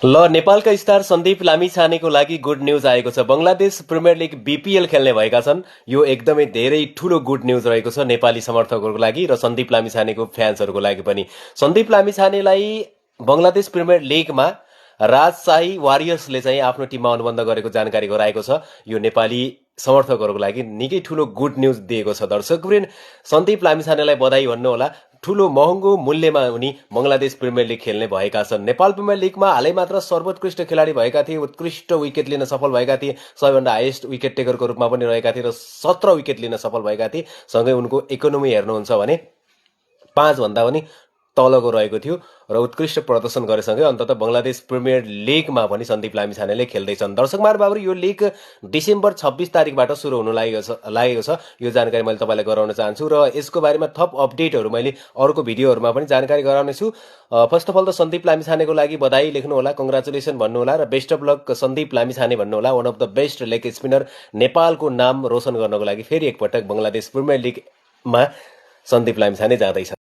ल नेपालका स्टार सन्दीप लामिछानेको लागि गुड न्यूज आएको छ। बंगलादेश प्रिमियर लिग बीपीएल खेल्ने भएका छन्। यो एकदमै धेरै ठूलो गुड न्यूज रहेको छ नेपाली समर्थकहरूको लागि र सन्दीप लामिछानेको फ्यान्सहरूको लागि पनि। सन्दीप लामिछानेलाई बंगलादेश प्रिमियर लिगमा राजशाही वारियर्सले चाहिँ आफ्नो टिममा अनुबन्ध गरेको जानकारी गराएको छ। यो नेपाली समर्थकहरूको लागि निकै ठूलो गुड न्यूज दिएको छ। दर्शकवृन्द, सन्दीप लामिछानेलाई बधाई भन्नुहोला। ठूलो महँगो मूल्यमा उनी बंगलादेश प्रिमियर लिग खेल्ने भएका छन्। नेपाल प्रिमियर लिगमा हालै मात्र सर्वोत्कृष्ट खेलाडी भएका थिए, उत्कृष्ट विकेट लिन सफल भएका थिए, सबैभन्दा हाइएस्ट विकेट टेकरको रूपमा पनि रहेका थिए र 17 विकेट लिन सफल भएका थिए। सँगै उनको इकोनोमी हेर्नुहुन्छ भने 5 भन्दा पनि तलको रहेको थियो र उत्कृष्ट प्रदर्शन गरेसँगै अन्ततः बंगलादेश प्रिमियर लिगमा पनि सन्दीप लामिछानेले खेल्दैछन्। दर्शक महानुभावहरू, यो लिग डिसेम्बर 26 तारिकबाट सुरु हुन लागेको छ। यो जानकारी मैले तपाईँलाई गराउन चाहन्छु र यसको बारेमा थप अपडेटहरू मैले अर्को भिडियोहरूमा पनि जानकारी गराउनेछु। फर्स्ट अफ अल त सन्दीप लामिछानेको लागि बधाई लेख्नुहोला, कङ्ग्रेचुलेसन भन्नुहोला र best of luck Sandeep Lamichhane भन्नुहोला। One of the best leg spinner, नेपालको नाम रोशन गर्नको लागि फेरि एकपटक बंगलादेश प्रिमियर लिगमा सन्दीप लामिछाने जाँदैछ।